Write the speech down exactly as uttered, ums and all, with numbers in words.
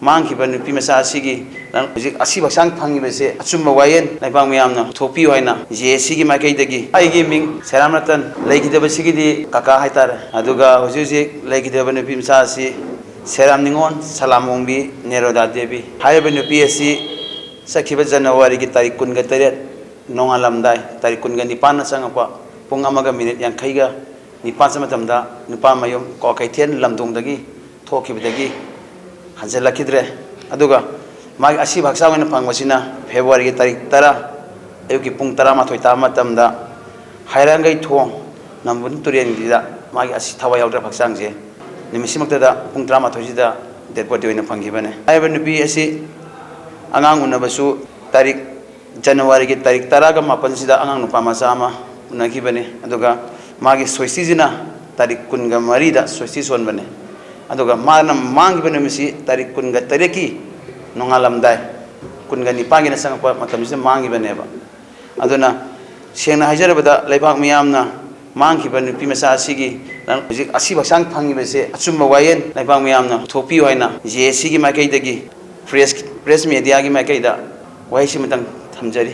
ꯃꯥꯡꯈꯤꯕ ꯅꯨꯄꯤ ꯃꯆꯥ ꯑꯁꯤꯒꯤ ꯍꯧꯖꯤꯛ ꯑꯁꯤꯕ ꯍꯛꯆꯥꯡ ꯐꯪꯉꯤꯕꯁꯦ ꯑꯆꯨꯝꯕ ꯋꯥꯌꯦꯜ ꯂꯩꯕꯥꯛ ꯃꯤꯌꯥꯝꯅ ꯊꯣꯛꯄꯤꯌꯨ ꯍꯥꯏꯅ ꯖꯦ ꯑꯦ ꯁꯤꯒꯤ ꯃꯥꯏꯀꯩꯗꯒꯤ꯫ ꯑꯩꯒꯤ ꯃꯤꯡ ꯁꯦꯔꯥꯝ ꯔꯇꯟ꯫ ꯂꯩꯈꯤꯗꯕꯁꯤꯒꯤꯗꯤ ꯀꯀꯥ ꯍꯥꯏꯇꯥꯔꯦ꯫ ꯑꯗꯨꯒ ꯍꯧꯖꯤꯛ ꯍꯧꯖꯤꯛ ꯂꯩꯈꯤꯗꯕ ꯅꯨꯄꯤ ꯃꯆꯥ ꯑꯁꯤ ꯁꯦꯔꯥꯝ ꯅꯤꯉꯣꯜ, ꯁꯂꯥꯝ ꯑꯣꯡꯕꯤ ꯅꯦꯔꯣꯗꯥ ꯗꯦꯕꯤ꯫ ꯍꯥꯏꯔꯤꯕ ꯅꯨꯄꯤ ꯑꯁꯤ ꯆꯠꯈꯤꯕ ꯖꯅꯋꯥꯔꯤꯒꯤ ꯇꯥꯔꯤꯛ ꯀꯨꯟꯒ ꯇꯔꯦꯠ ꯅꯣꯡꯉꯥꯜꯂꯝꯗꯥꯏ, ꯇꯥꯔꯤꯛ ꯀꯨꯟꯒ ꯅꯤꯄꯥꯟꯅ ꯆꯪꯉꯛꯄ ꯄꯨꯡ ꯑꯃꯒ ꯃꯤꯅꯤꯠ ꯌꯥꯡꯈꯩꯒ ꯅꯤꯄꯥꯟ ꯆꯪꯕ ꯃꯇꯝꯗ ꯅꯨꯄꯥ ꯃꯌꯨꯝ ꯀ꯭ꯋꯥꯀꯩꯊꯦꯜ ꯂꯝꯗꯣꯡꯗꯒꯤ ꯊꯣꯛꯈꯤꯕꯗꯒꯤ ꯍꯟꯖꯤꯜꯂꯛꯈꯤꯗ꯭ꯔꯦ꯫ ꯑꯗꯨꯒ ꯃꯥꯒꯤ ꯑꯁꯤꯕ ꯍꯛꯆꯥꯡ ꯑꯣꯏꯅ ꯐꯪꯕꯁꯤꯅ ꯐꯦꯕ꯭ꯔꯨꯋꯥꯔꯤꯒꯤ ꯇꯥꯔꯤꯛ ꯇꯔꯥ ꯑꯌꯨꯛꯀꯤ ꯄꯨꯡ ꯇꯔꯥꯃꯥꯊꯣꯏ ꯇꯥꯕ ꯃꯇꯝꯗ ꯍꯩꯔꯥꯡꯒꯩ ꯊꯣꯡ ꯅꯝꯕꯨꯜ ꯇꯨꯔꯦꯜꯒꯤꯗ ꯃꯥꯒꯤ ꯑꯁꯤ ꯊꯋꯥꯏ ꯌꯥꯎꯗ꯭ꯔꯕ ꯍꯛꯆꯥꯡꯁꯦ ꯅꯨꯃꯤꯠꯁꯤꯃꯛꯇꯗ ꯄꯨꯡ ꯇꯔꯥꯃꯥꯊꯣꯏꯁꯤꯗ ꯗꯦꯗ ꯕꯣꯗꯤ ꯑꯣꯏꯅ ꯐꯪꯈꯤꯕꯅꯦ꯫ ꯍꯥꯏꯔꯤꯕ ꯅꯨꯄꯤ ꯑꯁꯤ ꯑꯉꯥꯡ ꯎꯅꯕꯁꯨ ꯇꯥꯔꯤꯛ ꯖꯅꯋꯥꯔꯤꯒꯤ ꯇꯥꯔꯤꯛ ꯇꯔꯥꯒ ꯃꯥꯄꯟꯁꯤꯗ ꯑꯉꯥꯡ ꯅꯨꯄꯥ ꯃꯆꯥ ꯑꯃ ꯎꯅꯈꯤꯕꯅꯤ꯫ ꯑꯗꯨꯒ ꯃꯥꯒꯤ ꯁꯣꯏꯁꯇꯤꯁꯤꯅ ꯇꯥꯔꯤꯛ ꯀꯨꯟꯒ ꯃꯔꯤꯗ ꯁꯣꯏꯁꯇꯤ ꯁꯣꯟꯕꯅꯤ꯫ ꯑꯗꯨꯒ ꯃꯥꯅ ꯃꯥꯡꯈꯤꯕ ꯅꯨꯃꯤꯠꯁꯤ ꯇꯥꯔꯤꯛ ꯀꯨꯟꯒ ꯇꯔꯦꯠꯀꯤ ꯅꯣꯡꯉꯥꯜꯂꯝꯗꯥꯏ, ꯀꯨꯟꯒ ꯅꯤꯄꯥꯟꯒꯤꯅ ꯆꯪꯉꯛꯄ ꯃꯇꯝꯁꯤꯗ ꯃꯥꯡꯈꯤꯕꯅꯦꯕ꯫ ꯑꯗꯨꯅ ꯁꯦꯡꯅ ꯍꯥꯏꯖꯔꯕꯗ ꯂꯩꯕꯥꯛ ꯃꯤꯌꯥꯝꯅ ꯃꯥꯡꯈꯤꯕ ꯅꯨꯄꯤ ꯃꯆꯥ ꯑꯁꯤꯒꯤ ꯍꯧꯖꯤꯛ ꯑꯁꯤꯕ ꯍꯛꯆꯥꯡ ꯐꯪꯉꯤꯕꯁꯦ ꯑꯆꯨꯝꯕ ꯋꯥꯌꯦꯜ ꯂꯩꯕꯥꯛ ꯃꯤꯌꯥꯝꯅ ꯊꯣꯛꯄꯤꯌꯨ ꯍꯥꯏꯅ ꯖꯦ ꯑꯦ ꯁꯤꯒꯤ ꯃꯥꯏꯀꯩꯗꯒꯤ ꯄ꯭ꯔꯦꯁ, ꯄ꯭ꯔꯦꯁ ꯃꯦꯗꯤꯌꯥꯒꯤ ꯃꯥꯏꯀꯩꯗ ꯋꯥꯍꯩꯁꯤꯃꯇꯪ ꯊꯝꯖꯔꯤ꯫